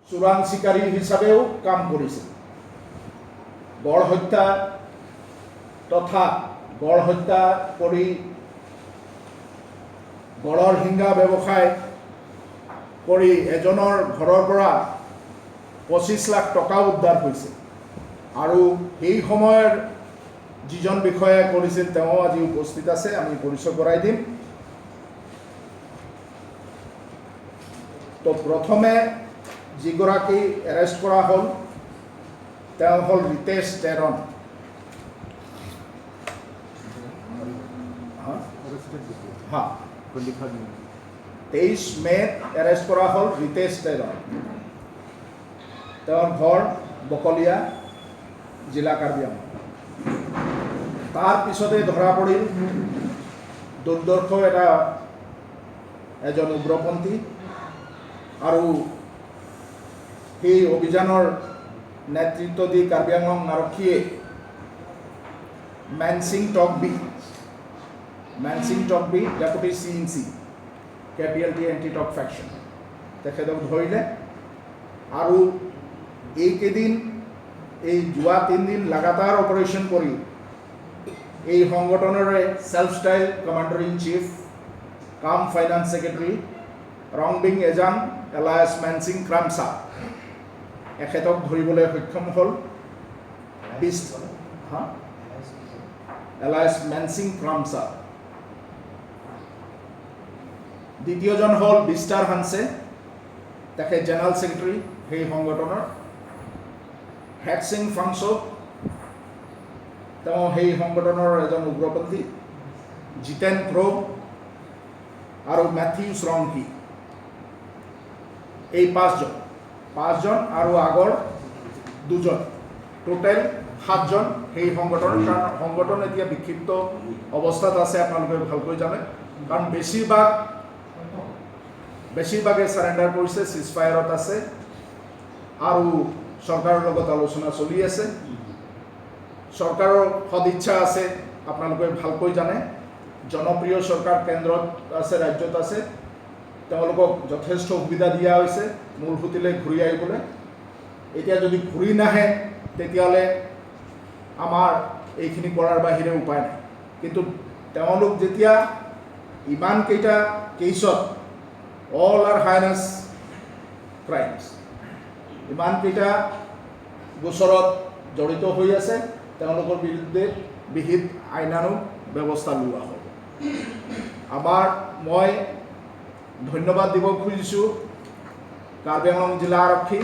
চোৰাং চিকাৰী হিচাপেও কাম কৰিছিল। গড় হত্যা তথা গড় হত্যা কৰি গড়ৰ শিংগা ব্যৱসায় কৰি এজনৰ ঘৰৰ পৰা 25 লাখ টকাও উদ্ধাৰ হৈছে। আৰু সেই সময়ৰ যিজন বিষয়াই কৰিছিল, তেওঁ আজি উপস্থিত আছে, আমি পৰিচয় কৰাই দিম। তো প্ৰথমে যিগৰাকী এৰেষ্ট কৰা হ'ল, তেওঁ হ'ল ৰিতেশ টেৰন। হা, 23 মে'ত এৰেষ্ট কৰা হ'ল ৰিতেশ টেৰন। তেওঁৰ ঘৰ বকলীয়া, জিলা কাৰ্বি আংলং। তাৰ পিছতে ধৰা পৰিল দুৰ্ধৰ্ষ এজন উগ্ৰপন্থী আৰু সেই অভিযানৰ নেতৃত্ব দি কাৰ্বি আংলং আৰক্ষীয়ে মেনসিং Tokbi, মেনসিং Tokbi, deputy C in C, KPLT anti talk faction, তেখেতক ধৰিলে। আৰু এইকেইদিন, এই যোৱা 3 দিন লাগাতাৰ অপাৰেশ্যন কৰি এই সংগঠনৰে self styled commander in chief cum finance secretary Rongbing Ejang alias Mensing Kramsa, এখেতক ধৰিবলৈ সক্ষম হ'ল। বিছ হা, এলায়াছ মেনসিং ক্ৰামচা। দ্বিতীয়জন হ'ল বিষ্টাৰ হানছে, তেখেত জেনেৰেল ছেক্ৰেটাৰী সেই সংগঠনৰ। হেকছিং ফাংচ', তেওঁ সেই সংগঠনৰ এজন উগ্ৰপন্থী। জিতেন ক্ৰ' আৰু মেথিউছ ৰংকি, এই পাঁচজন, পাঁচজন আৰু আগৰ দুজন, টোটেল সাতজন সেই সংগঠনৰ। কাৰণ সংগঠন এতিয়া বিক্ষিপ্ত অৱস্থাত আছে, আপোনালোকে ভালকৈ জানে। কাৰণ বেছিভাগে চাৰেণ্ডাৰ কৰিছে, চিজ ফায়াৰত আছে আৰু চৰকাৰৰ লগত আলোচনা চলি আছে। চৰকাৰৰ সদিচ্ছা আছে, আপোনালোকে ভালকৈ জানে। জনপ্ৰিয় চৰকাৰ কেন্দ্ৰত আছে, ৰাজ্যত আছে। তেওঁলোকক যথেষ্ট সুবিধা দিয়া হৈছে মূল সুঁতিলৈ ঘূৰি আহিবলৈ। এতিয়া যদি ঘূৰি নাহে, তেতিয়াহ'লে আমাৰ এইখিনি কৰাৰ বাহিৰে উপায় নাই। কিন্তু তেওঁলোক যেতিয়া ইমানকেইটা কেছত, অল আৰ হাইনাছ ক্ৰাইমছ, ইমানকেইটা গোচৰত জড়িত হৈ আছে, তেওঁলোকৰ বিৰুদ্ধে বিহিত আইনানুগ ব্যৱস্থা লোৱা হ'ব। মই ধন্যবাদ দিব খুজিছোঁ কাৰ্বি আংলং জিলা আৰক্ষী